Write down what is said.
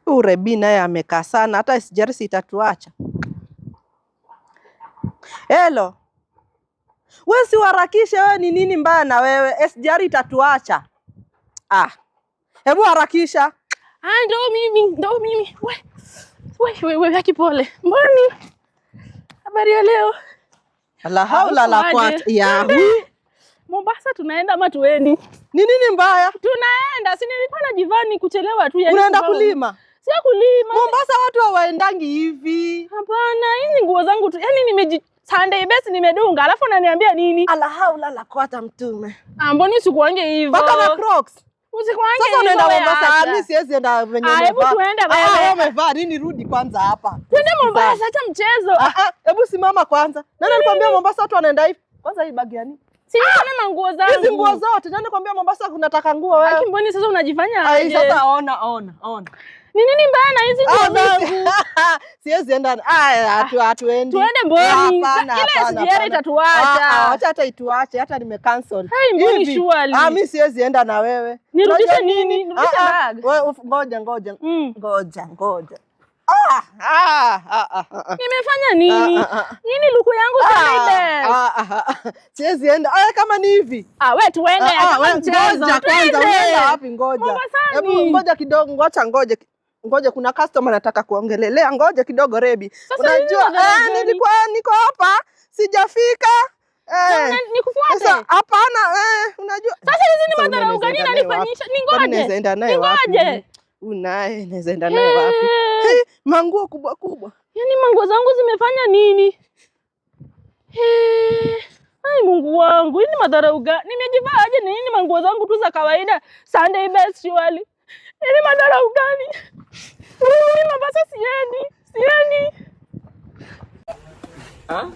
Huyu Rebi naye amekaa sana, hata SGR itatuacha. Hello. We si uharakishe, wewe ni nini mbaya na wewe? SGR itatuacha. Ah. Hebu harakisha. Ah, ndo mimi, ndo mimi. We, we, we, we, haki pole. Mboni? Habari ya leo? La haula la Uko aje? quwata. Yahu. Mombasa tunaenda ama tuendi? Ni nini mbaya? Tunaenda, si nilikuwa najivaa kuchelewa tu yani. Unaenda kulima? Sio kulima. Mombasa watu hawaendangi hivi. Hapana, hizi nguo zangu tu. Yaani nimeji Sunday best nimedunga, alafu unaniambia nini? La haula la quwata, mtume. Ah, mbona usikuange hivyo? Mpaka na Crocs. Usikuange Sasa hivyo. unaenda Wewe Mombasa? Ah, acha. mimi siwezi enda venye Ah, hebu umevaa. tuende Ah, wewe. wewe umevaa nini? Rudi kwanza hapa. Twende Mombasa, acha mchezo. Ah, ah, hebu simama kwanza. Nani alikwambia Mombasa watu wanaenda hivi? Kwanza hii bagi ya nini? Si niko na manguo zangu. Hizi nguo zote. Nani alikwambia Mombasa kunataka nguo wewe? Aki, mbona sasa unajifanya Ai, aje? sasa ona, ona, ona. Ni nini mbaya na hizi Ah, nguo zangu? mimi siwezi enda. Ah, hatuendi. Tuende Mboni. Hapana, Ile hapana, SGR hapana. itatuacha. Ah, ah, acha hata ituache, hata nimecancel. Hai, Mboni, Hivi. surely. Ah, mimi siwezi enda na wewe. Nirudishe Unajua nini? Nirudishe Ah, ah, bag? wewe ngoja, ngoja. Ngoja, ngoja. Ah, ah, ah, ah, ah. Nimefanya nini? Ah, ah, ah. Nini luku yangu Sunday best? Ah, ah, ah. Siwezi enda. Ah, kama ni hivi. Ah, we tuende, Ah, ah, kama we, mchezo. ngoja kwanza, Twende. unaenda wapi? Ngoja. Mombasani. Hebu ngoja kidogo, ngoja, ngoja. Ngoja, kuna customer nataka kuongelelea. Ngoja kidogo, Rebi. Sasa Unajua hizi madhara eh, gani? nilikuwa niko hapa sijafika. Eh. Nikufuate? Sasa hapana, eh, unajua. Sasa hizi ni Sasa madhara unaweza gani enda naye wapi? unanifanyisha? Kwani Ningoje. naweza enda naye wapi? Ningoje. Huyu naye naweza enda naye wapi? Eh. Hey, manguo kubwa kubwa. Yaani manguo zangu zimefanya nini? Eh, ai Mungu wangu, hii ni madharau gani? Nimejivaa aje? Ni nini manguo zangu tu za kawaida? Sunday best surely. Ni madharau gani? Mimi Mombasa siendi. Siendi. Huh?